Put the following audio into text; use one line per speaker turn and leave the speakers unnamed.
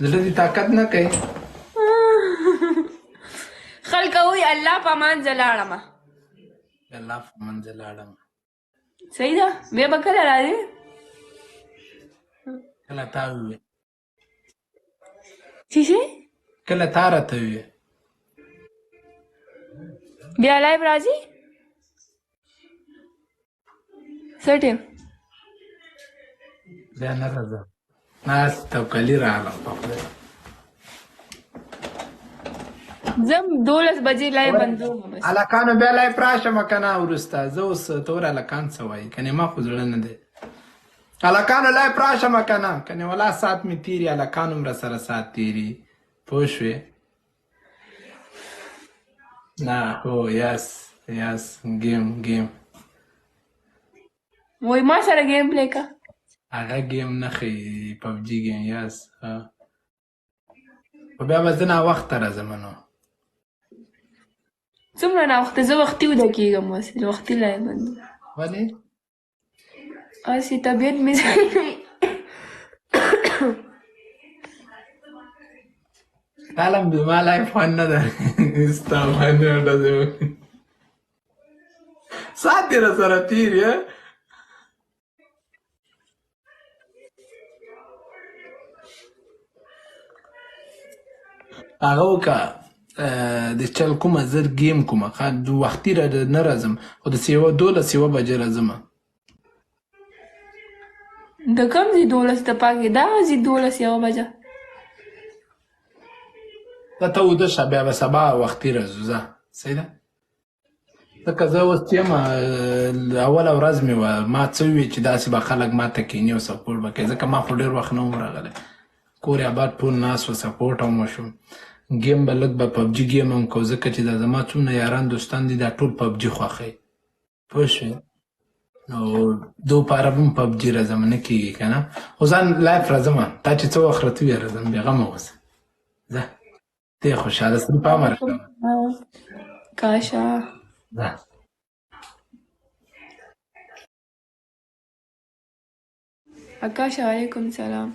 زړه دې طاقت نه کوي.
خلک وای الله په مان زلاړم.
الله په مان زلاړم.
صحیح ده، بیا به کله راځې؟
کله تا ووې.
څه شي؟
کله تا راته ووې.
بیا لایو راځي؟ څه ټیم؟
بیا نه راځم، هسې توکلي راغلم په خدای.
زم 12 بجې لایو بندوم بس.
هلکانو بیا لایف راشم که نه وروسته؟ زه اوس ته وره هلکان څه وایي، کنې ما خو زړه نه دی. هلکانو لایف راشم که نه؟ کنې ولا ساعت مې تېري، هلکان هم راسره ساعت تېري، پوه شوې؟ نه هو یس یس ګیم ګیم.
وای ما سره ګیم پلی کا.
هغه ګیم نه ښیي، پبجي ګیم. یس خو بیا به زه ناوخته راځم. نو
څومره ناوخته؟ زه وختي وده کېږم، اوس وختي لای بندو.
ولې؟
هسې طبیعت مې
کالم به ما لایف خوند نه ده، ستا باندې ډزې وکړي. ساعت دې راسره تېر یې. هغه وکړه د چل کومه زر ګیم کومه ښه د وختي را نه راځم، خو د سیوه 12 یوه بجه راځم.
د کوم ځای 12؟ د پاکې دا ځای 12 یوه بجه؟
ته وده شه، بیا به سبا وختي راځو. ځه صحیح ده، ځکه زه اوس یم اوله ورځ مې وه، ما څه ووی چې داسې به خلک ما ته کښېني او سپورټ به کوي، ځکه ما خو ډېر وخت نه وم راغلی. کور یې اباد، ټول ناست وه، سپورټ هم وشو، ګیم به لږ به پبجي ګیم هم کوو، ځکه چې دا زما څومره یاران دوستان دي دا ټول پبجي خوښوي، پوه شوې؟ نو دو پاره به هم پبجي راځم، نه کېږي که نه. خو ځان لایف راځم، تا چې څه وخت راته ووایې راځم، بېغمه اوسه. ځه ته خوشحاله سم، پام راکوه.
کاشا
ځه.
اکاش، علیکم سلام.